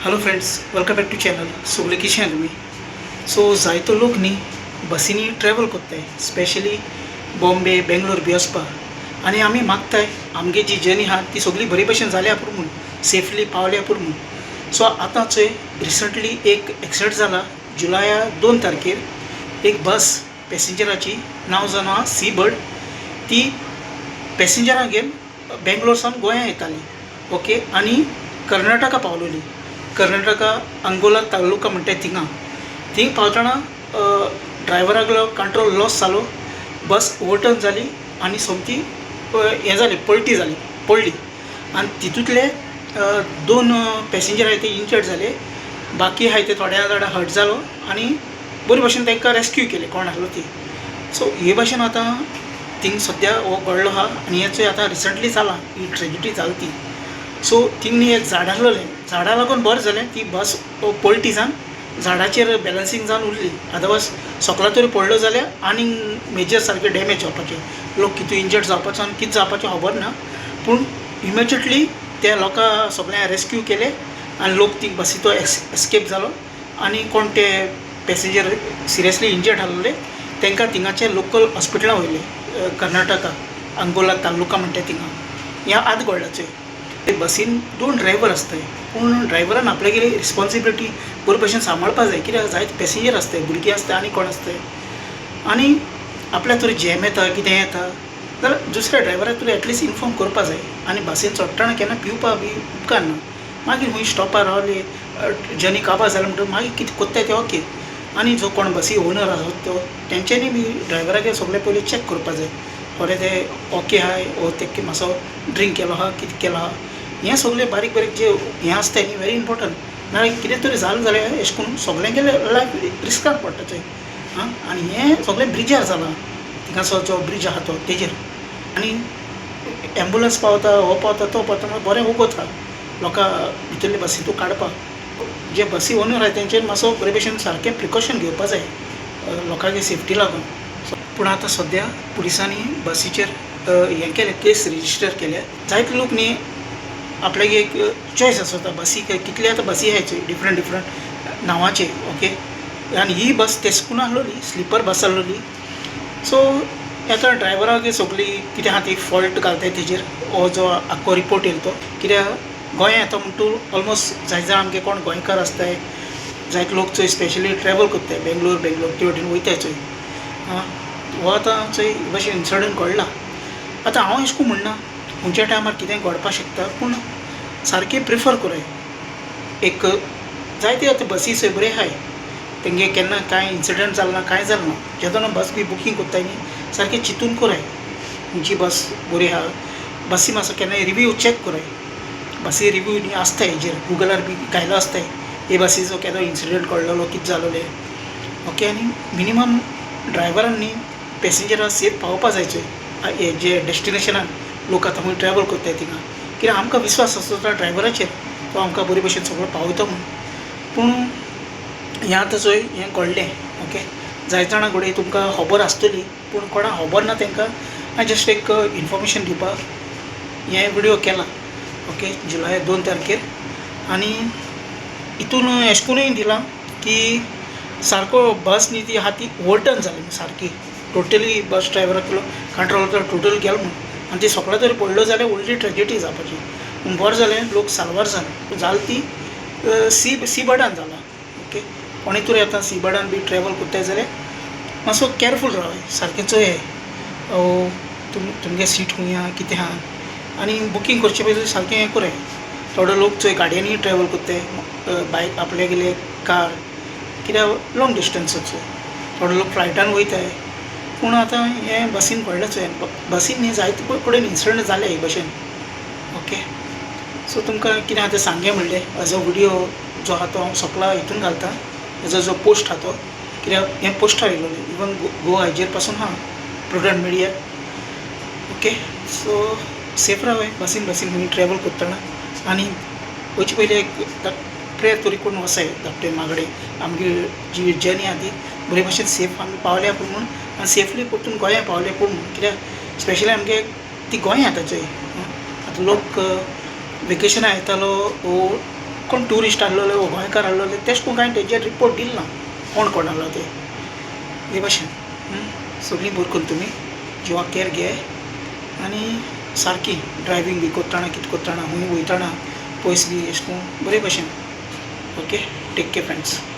Hello friends, welcome back to channel. सगळे कशें आहा तुमी? सो जायतो लोक न्ही बसींनी ट्रॅवल कोत्ताय, स्पेशली बॉम्बे बेंगलोर बी वचपाक. आनी आमी मागताय आमगे जी जर्नी आहा ती सगळी बरे भशेन जाल्या पुरो म्हूण, सेफली पावल्या पुरो म्हूण. सो आतां चोय रिसंटली एक एक्सिडंट जाला जुलया 2 तारखेर. एक बस पॅसेंजराची नांव जावन आहा सी बर्ड, ती पॅसेंजरां घेवन बेंगलोर सावन गोंया येताली, ओके. आनी कर्नाटका पावलोली, कर्नाटका अंगोला तालुका म्हणटाय थिंगा. थिंग पावतना ड्रायव्हरागलो कंट्रोल लॉस जालो, बस ओवरटर्न जाली आनी सोमती हें जाली, पलटी जाली, पडली. आनी तितूंतले 2 पॅसेंजर आहाय ते इंजर्ड जाले, बाकी आहाय ते थोड्या जाणां हर्ट जालो आनी बरे भशेन तांकां रेस्क्यू केले कोण आहलो ती. सो हे भाशेन आतां थिंग सद्या हो घडलो आहा आनी हें चोय आतां रिसंटली जालां, ही ट्रेजिडी जाली ती. सो थिंग न्ही एक झाड आहलोलें, झाडा लागून बरें जालें ती बस पलटी जावन झाडाचेर बॅलन्सींग जावन उरली. अदरवायज सोकला तरी पडलो जाल्यार आनीक मेजर सारकें डॅमेज जावपाचें, लोक कितू इंजर्ड जावपाचो आनी कितें जावपाचें खबर ना. पूण इमिजिएटली त्या लोकां सगळ्यांक रेस्क्यू केले आनी लोक ती बसीचो एस्केप जालो. आनी कोण ते पॅसेंजर सिरियसली इंजर्ड आहलोले तांकां थिंगाचे लोकल हॉस्पिटलां व्हयले, कर्नाटका अंगोला तालुका म्हणटा थिंगा. ह्या आत घडलां चोय. बसीन 2 ड्रायव्हर आसताय, पूण ड्रायव्हरान आपल्यागेली रिस्पोन्सिबिलिटी बरे भशेन सांबाळपा जाय, कित्याक जायते पॅसेंजर आसताय, भुरगीं आसताय आनी कोण आसताय. आनी आपल्या तरी जॅम येता कितें येता जाल्यार दुसऱ्या ड्रायव्हराक तरी एटलिस्ट इन्फॉर्म करपा जाय. आनी बसीन चडटना केन्ना पिवपा बी उपकारना, मागीर खूंय स्टॉपार रावले जर्नी काबार जालें म्हणटकच मागीर कितें कोत्ताय तें ओके. आनी जो कोण बसी ओनर आसा तो तेंच्यांनी बी ड्रायव्हरागेर सगळें पयलीं चॅक करपा जाय, खरें तें ओके आहाय ओ तेका मातसो ड्रिंक केलो आहा कितें केलो आहा. हें सगळें बारीक बारीक जे हें आसता न्ही व्हेरी इम्पोर्टंट, नाल्यार कितें तरी जालें जाल्यार अशें करून सगळ्यांगेले लायफ रिस्काक पडटा चोय. आं, आनी हें सगळें ब्रिजार जालां, थिंगासर जो ब्रीज आहा तो तेजेर. आनी एम्बुलंस पावता, हो पावता तो पावता म्हणल्यार बरें वोगोत आहा लोकां भितरले बसींतू काडपाक. जे बसी ओनर आहाय तेंच्यानी मातसो बरे भशेन सारकें प्रिकॉशन घेवपा जाय लोकांगे सेफ्टी लागून. पूण आतां सद्या पुलिसांनी बसीचेर हें केलें, केस रजिस्टर केल्या. जायते लोक न्ही आपल्यागे एक चॉयस आसता बसी, कितले आतां बसी आहाय चोय डिफरंट डिफरंट नांवाचे, ओके. आनी ही बस तेसकून आहलोली, स्लिपर बस आहलोली. सो आतां ड्रायव्हराक सगळी कितें आहा ती फॉल्ट घालताय तेजेर, हो जो आख्खो रिपोर्ट येयलो तो. कित्याक गोंया येता म्हण तूं ऑलमोस्ट जायते जाण आमगे कोण गोंयकार आसताय, जायते लोक चोय स्पेशली ट्रॅवल कोत्ताय बेंगलोर बेंगलोर ते वटेन वयताय चोय. हो आतां चोय हे भाशेन इन्सिडंट घडला. आतां हांव अशें करून म्हणना खंयच्या टायमार कितेंय घडपाक शकता, पूण सारकें प्रिफर कोराय. एक जायते आतां बसी चोय बऱ्यो आहाय, तेंगे केन्ना कांय इन्सिडंट जालो ना कांय जालें ना. जेदोना बस बी बुकींग कोत्ताय न्ही सारकें चिंतून कोराय खंयची बस बरी आहा. बसी मातसो केन्नाय रिव्यू चॅक कोराय, बसी रिव्यू न्ही आसताय हेजेर गुगलार बी घायलो आसताय हे बसीचो केदो इन्सिडंट घडलेलो कितें जालोलें, ओके. आनी मिनिमम ड्रायव्हरान न्ही पॅसेंजरां सेफ पावोवपा जाय चोय हे जे डेस्टिनेशनान लोक आतां खूंय ट्रॅवल कोत्ताय थिंगा, कित्याक आमकां विस्वास आसता ड्रायव्हराचेर तो आमकां बरे भशेन सगळो पावयतो म्हूण. पूण हें आतां चोय हें घडलें, ओके. जायते जाणां कडेन तुमकां खबर आसतली, पूण कोणाक खबर ना तांकां हांवें जस्ट एक इन्फॉर्मेशन दिवपाक हें विडियो केला, ओके, जुलय 2 तारखेर. आनी हितून अशें करूय दिलां की सारको बस न्ही ती आहा ती ओवरटर्न जाली सारकी टोटली, बस ड्रायव्हराक कंट्रोल टोटल गेलो म्हूण. आनी ती सोकळा तरी पडलो जाल्यार व्हडली ट्रेजिडी जावपाची. पूण बरें जालें लोक साल्वार जाले. जालें ती सी बर्डान जाला, ओके. कोणूय तरी आतां सी बर्डान बी ट्रॅवल कोत्ताय जाल्यार मातसो कॅरफूल रावाय, सारकें चोयाय तुमगे सीट खूंय आहा कितें आहा. आनी बुकींग करचे पयलीं सारकें हें कोराय. थोडे लोक चोय गाडयांनी ट्रॅवल कोत्ताय, बायक आपल्यागेले कार, कित्याक लॉंग डिस्टन्स चोय. थोडे लोक फ्लायटान वयताय. पूण आतां हें बसीन पडलें चोय, बसीन न्ही जायते कडेन इन्सिडंट जाले हे भशेन, ओके. सो तुमकां कितें आहा तें सांगें म्हणलें. हेजो विडियो जो आहा तो हांव सोंपला हितून घालता, हेजो जो पोस्ट आहा तो, कित्याक हें पोस्टार येयलोलें इवन गोवा हेजेर पासून आहा Prudent media, okay. So safe रावाय बसीन बसीन खंय ट्रॅवल करतना. आनी वयचे पयलीं एक प्रेयर तरी करून वचाय धाकटे मागडे आमगे जी जर्नी आहा ती बरे भशेन सेफ आमी पावल्या पूण म्हूण, आनी सेफली परतून गोंया पावले पूण म्हूण. कित्याक स्पेशली आमगे ती गोंया आतां चोय आतां लोक वेकेशनाक येतालो वो कोण ट्युरिस्ट आहलोले वो गोंयकार आहलोले, तेश कोण कांय तेजेर रिपोर्ट दिल ना कोण कोण आहलो ते. हे भाशेन सगळीं बरें करून तुमी जिवाक केर घे आनी सारकी ड्रायवींग बी कोत्ताना, कितें कोत्ताना, खूंय वयताना पयस बी, अशें करून बरे भाशेन. Okay, take care friends.